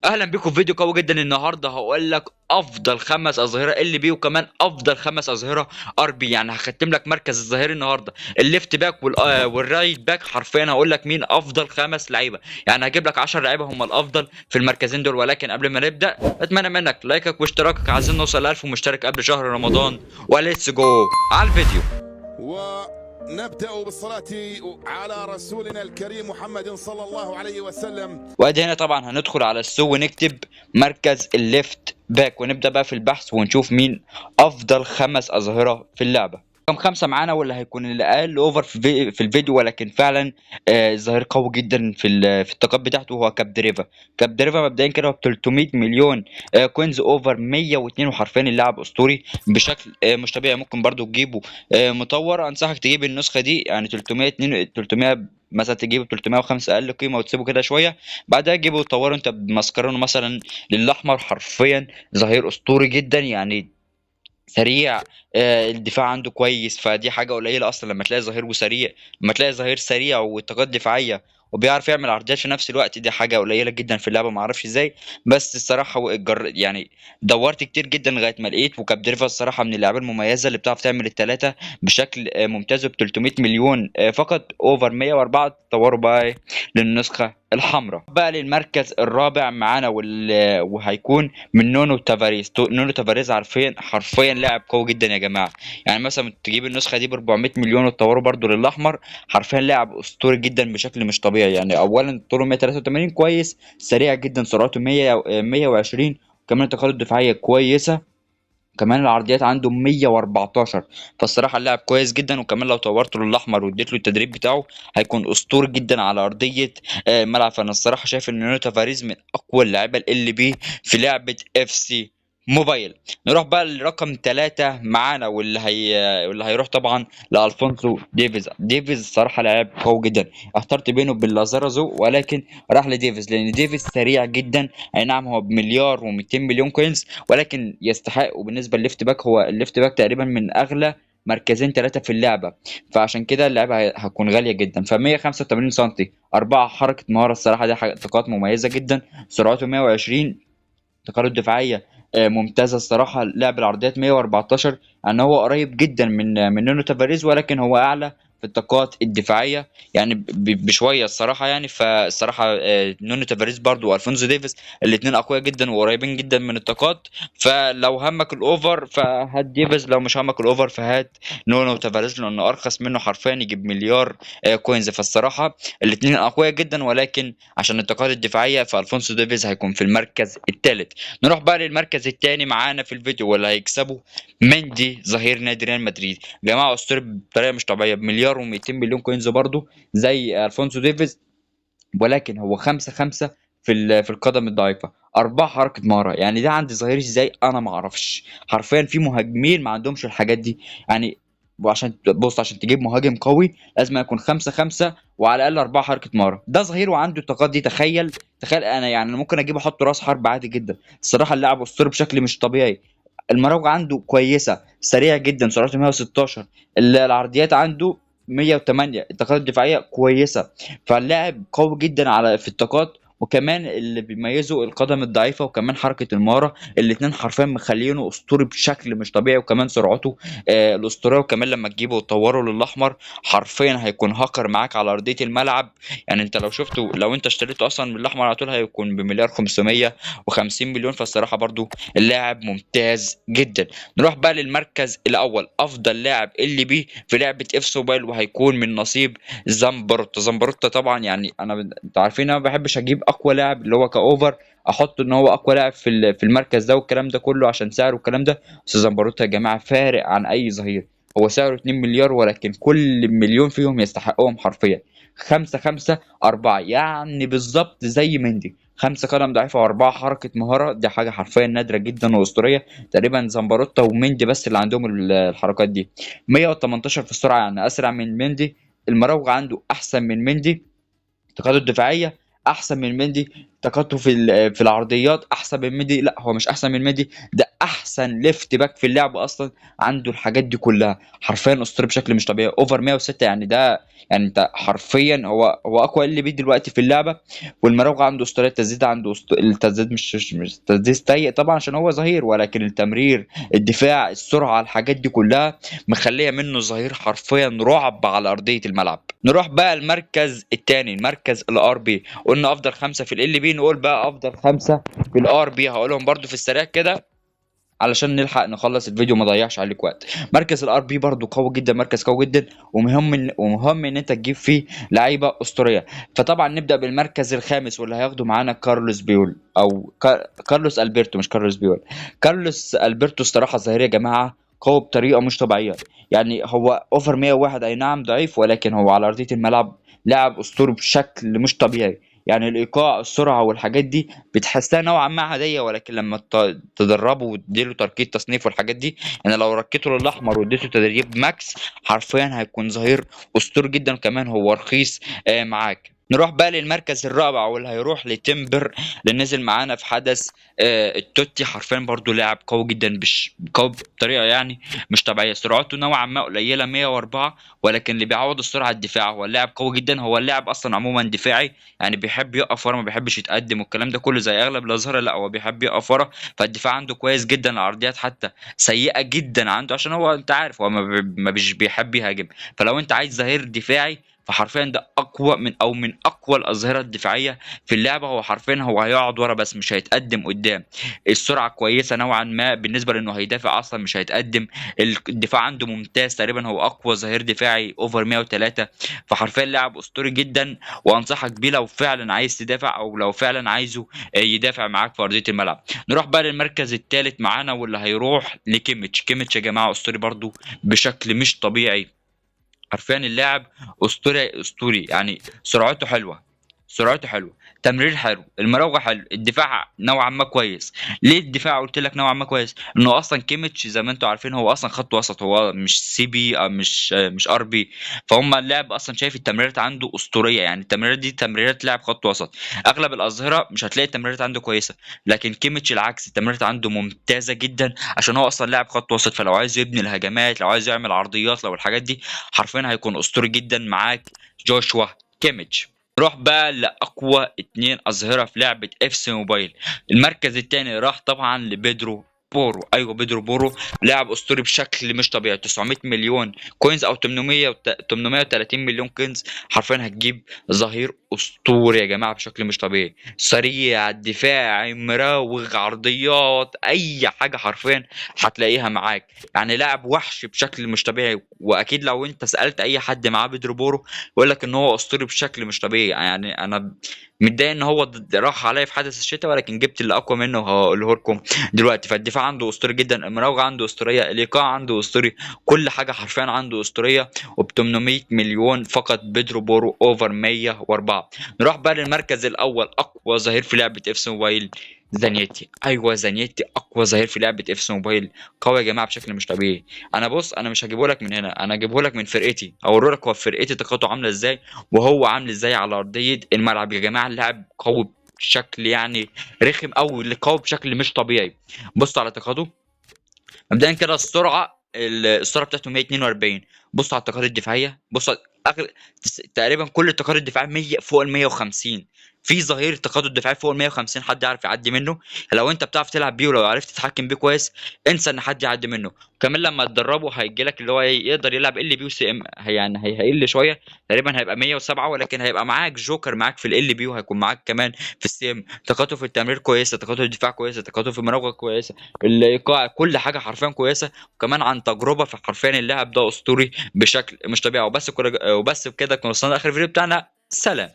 اهلا بيكم في فيديو قوي جدا. النهارده هقول لك افضل 5 اظهره LB وكمان افضل 5 اظهره RB. يعني هختم لك مركز الظهير النهارده، ال left back وال right back. حرفيا هقول لك مين افضل 5 لعيبة، يعني هجيب لك 10 لعيبة هم الافضل في المركزين دول. ولكن قبل ما نبدا اتمنى منك لايكك واشتراكك، عايزين نوصل 1000 مشترك قبل شهر رمضان. و let's go على الفيديو. ونبدأ بالصلاة على رسولنا الكريم محمد صلى الله عليه وسلم. وادي هنا طبعا هندخل على السوق ونكتب مركز ال left back ونبدا بقى في البحث ونشوف مين افضل 5 اظهره في اللعبة. رقم 5 معانا واللي هيكون اللي اقل over في الفيديو، ولكن فعلا الظهير قوي جدا في الطاقات بتاعته، وهو كابدريفا. كابدريفا مبدئيا كده ب 300 مليون coins over 102، وحرفيا اللاعب اسطوري بشكل مش طبيعي. ممكن برضو تجيبه مطور، انصحك تجيب النسخة دي، يعني 302 300 مثلا، تجيبه 305 اقل قيمة وتسيبه كده شوية، بعدها تجيبه وتطوره انت بماسكيرانو مثلا للاحمر. حرفيا ظهير اسطوري جدا، يعني سريع، الدفاع عنده كويس، فدي حاجة قليله اصلا لما تلاقي ظهير وسريع، لما تلاقي ظهير سريع وطاقات دفاعية وبيعرف يعمل عرضيات في نفس الوقت، دي حاجة قليله جدا في اللعبة، ما اعرفش ازاي، بس الصراحة يعني دورت كتير جدا لغاية ما لقيت. وكابدريفا الصراحة من اللعيبة المميزة اللي بتعرف تعمل الثلاثة بشكل ممتاز، ب 300 مليون فقط over 104، تطوروا بقى للنسخه الحمراء. بقى للمركز الرابع معانا وهيكون من نونو تافاريز. نونو تافاريز حرفيا لاعب قوي جدا يا جماعة، يعني مثلا تجيب النسخة دي ب 400 مليون وتطوره برده للاحمر، حرفيا لاعب اسطوري جدا بشكل مش طبيعي. يعني اولا طوله 183 كويس، سريع جدا، سرعته 120، كمان التقاطع الدفاعية كويسة، كمان العرضيات عنده 114، فالصراحه اللاعب كويس جدا. وكمان لو طورته للاحمر واديت له التدريب بتاعه هيكون اسطوري جدا على ارضية الملعب. فانا الصراحة شايف ان نونو تافاريز من اقوى اللعيبة LB في لعبه FC Mobile. نروح بقى لرقم 3 معانا واللي هيروح طبعا لالفونسو ديفيز. ديفيز الصراحة لاعب قوي جدا، اخترت بينه وبين لازارازو ولكن راح لديفيز لان ديفيز سريع جدا. اي نعم هو بمليار ومئتين مليون coins ولكن يستحق. وبالنسبة للل left back، هو ال left back تقريبا من اغلى مركزين 3 في اللعبة، فعشان كده اللعبة هتكون غالية جدا. ف 185 سم، 4 حركة مهارة، الصراحة دي نقاط مميزة جدا، سرعته 120، تقارب الدفاعية ممتازة الصراحة، لعب العرضيات 114، يعني هو قريب جدا من نونو تافاريز ولكن هو اعلى في الطاقات الدفاعية يعني بشوية الصراحة يعني. فالصراحه نونو تافاريز برضو والفونسو ديفيس الاثنين اقوياء جدا وقريبين جدا من الطاقات، فلو همك ال over فهات ديفيز، لو مش همك ال over فهات نونو تافاريز لانه ارخص منه حرفيا، يجيب مليار coins. فالصراحه الاثنين اقوياء جدا ولكن عشان الطاقات الدفاعية فالفونسو ديفيز هيكون في المركز الثالث. نروح بقى للمركز الثاني معانا في الفيديو واللي هيكسبه مندي ظهير نادي ريال مدريد. يا جماعة اسطوري بطريقة مش طبيعية، بمليار ومئتين مليون coins برضو زي الفونسو ديفيز، ولكن هو 5-5 في القدم الضعيفة، 4 حركة مهارة. يعني ده عندي ظهير ازاي انا ما اعرفش، حرفيا في مهاجمين ما عندهمش الحاجات دي. يعني وعشان بص، عشان تجيب مهاجم قوي لازم يكون 5-5 وعلى الاقل 4 حركة مهارة. ده ظهير وعنده الطاقات دي، تخيل انا يعني ممكن اجيبه احطه راس حرب عادي جدا. الصراحة اللاعب اسطوري بشكل مش طبيعي، المراوغه عنده كويسة، سريع جدا، سرعته 116، العرضيات عنده 108، الطاقات الدفاعية كويسة، فاللاعب قوي جدا في الطاقات. وكمان اللي بيميزه القدم الضعيفة وكمان حركة المهارة، الاثنين حرفيا مخلينه اسطوري بشكل مش طبيعي. وكمان سرعته الاسطورية، وكمان لما تجيبه وتطوره للاحمر حرفيا هيكون هاكر معاك على ارضية الملعب. يعني انت لو شفته، لو انت اشتريته اصلا بالاحمر على طول هيكون بمليار 550 مليون. فالصراحه برضو اللاعب ممتاز جدا. نروح بقى للمركز الاول، افضل لاعب LB في لعبه FC Mobile، وهيكون من نصيب زامبروتا. زامبروتا طبعا يعني انا انتوا عارفين انا ما بحبش اجيب اقوى لاعب اللي هو ك over، احط ان هو اقوى لاعب في المركز ده والكلام ده كله عشان سعره والكلام ده، بس زامبروتا يا جماعة فارق عن اي ظهير. هو سعره 2 مليار ولكن كل مليون فيهم يستحقهم حرفيا. 5-5-4 يعني بالظبط زي مندي، 5 قدم ضعيفة و4 حركة مهارة، دي حاجة حرفيا نادرة جدا وأسطورية. تقريبا زامبروتا ومندي بس اللي عندهم الحركات دي. 118 في السرعة يعني أسرع من مندي، المراوغة عنده أحسن من مندي، التقاطع الدفاعية أحسن من مندي. طاقته في العرضيات احسن من ميدي. لا هو مش احسن من ميدي، ده احسن left back في اللعبة اصلا، عنده الحاجات دي كلها، حرفيا اسطوري بشكل مش طبيعي. over 106 يعني ده يعني انت حرفيا هو اقوى LB دلوقتي في اللعبة. والمراوغه عنده اسطورية، التسديد عنده التسديد مش التسديد سيء طبعا عشان هو ظهير، ولكن التمرير، الدفاع، السرعة، الحاجات دي كلها مخليه منه ظهير حرفيا رعب على ارضية الملعب. نروح بقى المركز الثاني، المركز ال RB. قلنا افضل 5 في LB، نقول بقى افضل 5 في ال RB، هقولهم برضو في السريع كده علشان نلحق نخلص الفيديو ما ضيعش عليك وقت. مركز ال RB برضو قوي جدا، مركز قوي جدا، ومهم ان انت تجيب فيه لعيبة اسطورية. فطبعا نبدا بالمركز الخامس واللي هياخده معانا كارلوس بيول، او كارلوس البرتو، مش كارلوس بيول، كارلوس البرتو. الصراحة الظاهرية يا جماعة قوي بطريقة مش طبيعية، يعني هو over 101 اي نعم ضعيف، ولكن هو على ارضية الملعب لاعب اسطوري بشكل مش طبيعي. يعني الايقاع، السرعة والحاجات دي بتحسها نوعا ما عادية، ولكن لما تدربه وتديله تركيب تصنيف والحاجات دي، يعني لو ركيته للاحمر واديته تدريب max حرفيا هيكون ظهير اسطوري جدا، كمان هو رخيص معاك. نروح بقى للمركز الرابع واللي هيروح لتمبر اللي نزل معانا في حدث ال TOTY. حرفيا برضو لاعب قوي جدا، قوي بطريقة يعني مش طبيعية. سرعته نوعا ما قليله 104، ولكن اللي بيعوض السرعة الدفاع. هو اللاعب قوي جدا، هو اللاعب اصلا عموما دفاعي، يعني بيحب يقف ورا، ما بيحبش يتقدم والكلام ده كله زي اغلب الاظهرة، لا هو بيحب يقف ورا، فالدفاع عنده كويس جدا. العرضيات حتى سيئه جدا عنده عشان هو انت عارف هو ما بيحب يهاجم. فلو انت عايز ظهير دفاعي فحرفيا ده اقوى من او من اقوى الاظهرة الدفاعية في اللعبة. هو حرفيا هو هيقعد ورا بس مش هيتقدم قدام. السرعة كويسة نوعا ما بالنسبة لانه هيدافع اصلا مش هيتقدم. الدفاع عنده ممتاز، تقريبا هو اقوى ظهير دفاعي over 103. فحرفيا لاعب اسطوري جدا، وانصحك بيه لو فعلا عايز تدافع او لو فعلا عايزه يدافع معاك في ارضية الملعب. نروح بقى للمركز الثالث معانا واللي هيروح لكيميتش. كيميتش يا جماعة اسطوري برضو بشكل مش طبيعي، حرفيا اللاعب اسطوري اسطوري، يعني سرعته حلوة، سرعته حلوة، تمرير حلو، المراوغه حلو، الدفاع نوعا ما كويس. ليه الدفاع قلت لك نوعا ما كويس؟ انه اصلا كيميتش زي ما انتم عارفين هو اصلا خط وسط، هو مش CB او مش RB، فهم اللاعب اصلا شايف التمريرات عنده اسطورية. يعني التمريرات دي تمريرات لاعب خط وسط، اغلب الاظهرة مش هتلاقي التمريرات عنده كويسة، لكن كيميتش العكس، التمريرات عنده ممتازة جدا عشان هو اصلا لاعب خط وسط. فلو عايز يبني الهجمات، لو عايز يعمل عرضيات، لو الحاجات دي حرفيا هيكون اسطوري جدا معاك جوشوا كيميتش. نروح بقى لاقوى 2 اظهره في لعبه FC Mobile. المركز الثاني راح طبعا لبيدرو بورو. ايوه بيدرو بورو لاعب اسطوري بشكل مش طبيعي، 900 مليون coins او 830 مليون coins، حرفيا هتجيب ظهير اسطوري يا جماعة بشكل مش طبيعي، سريع، دفاعي، مراوغ، عرضيات، اي حاجة حرفيا هتلاقيها معاك. يعني لاعب وحش بشكل مش طبيعي، واكيد لو انت سالت اي حد معاه بيدرو بورو يقول لك ان هو اسطوري بشكل مش طبيعي. يعني انا متضايق ان هو راح عليا في حدث الشتاء، ولكن جبت اللي اقوى منه وهقوله لكم دلوقتي. فالدفاع عنده اسطوري جدا، المراوغه عنده اسطورية، الايقاع عنده اسطوري، كل حاجة حرفيا عنده اسطورية. وب 800 مليون فقط بيدرو بورو over 104. نروح بقى للمركز الاول، اقوى ظهير في لعبه FC Mobile، زانيتي. ايوه زانيتي اقوى ظهير في لعبه FC Mobile، قوي يا جماعة بشكل مش طبيعي. انا بص انا مش هجيبه لك من هنا، انا هجيبه لك من فرقتي، اوري لك هو في فرقتي طاقته عامله ازاي وهو عامل ازاي على ارضية الملعب. يا جماعة اللاعب قوي بشكل يعني رخم قوي، اللي قوي بشكل مش طبيعي. بصوا على طاقته مبدئيا كده، السرعة بتاعته 142. بصوا على الطاقات الدفاعية، بصوا تقريبا كل الطاقات الدفاعية 100 فوق ال 150. في ظهير طاقته الدفاعية فوق ال 150 حد يعرف يعدي منه؟ لو انت بتعرف تلعب بيه ولو عرفت تتحكم بيه كويس انسى ان حد يعدي منه. وكمان لما تدربه هيجي لك اللي هو يقدر يلعب LB و CM، يعني هيقل شوية تقريبا هيبقى 107، ولكن هيبقى معاك جوكر معاك في LB وهيكون معاك كمان في ال CM. طاقته في التمرير كويسة، طاقته في الدفاع كويسة، طاقته في المراوغه كويسة، الايقاع، كل حاجة حرفيا كويسة. وكمان عن تجربه، فحرفيا اللاعب ده اسطوري بشكل مش طبيعي. وبس كده كنا وصلنا لاخر الفيديو بتاعنا. سلام.